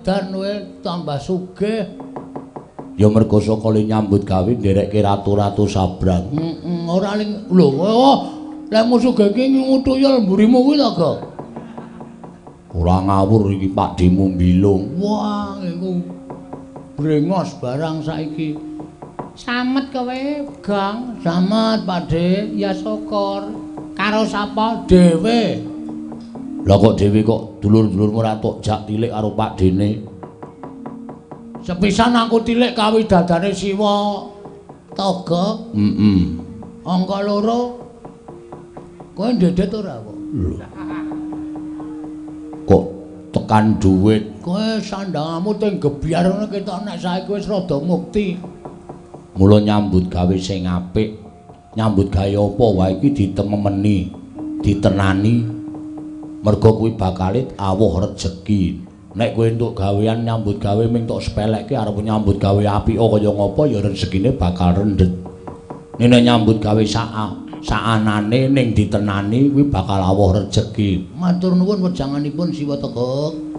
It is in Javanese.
Dan kowe tambah sugih. Ya mergo saka le nyambut gawe nderekke ratu-ratu sabrang. Heeh, ora ling lho, oh, lek sugih iki ngingu tuyul mburimu kuwi to, Gok? Ora ngawur iki Pakdhemu mbilung. Wah, iku brengos barang saiki. Samet kowe, Gang. Samet, Pakdhe. Ya syukur. Karo sapa? Dhewe. Lah kok dhewe kok dulur-dulurmu ora tok jak tilik karo Pakdhene? Sepisan aku tilik kawidadane Siwa Toga. Heeh. Angka 2. Kowe ndedet ora kok? Lho. Kok tekan dhuwit? Kowe sandangamu teng gebyar ngono ketok nek saiki wis rada mukti. Mula nyambut gawe sing apik. Nyambut gawe apa wae iki ditememeni, ditenani. Mergo kuwi bakale awuh rejeki. Nek kowe entuk gawean nyambut gawe ming tok sepelekke arep nyambut gawe apik kaya ngapa ya rezekine bakal rendhet. Nek nyambut gawe saanane ning ditenani kuwi bakal awuh rejeki. Matur nuwun wejanganipun Siwa Tegok.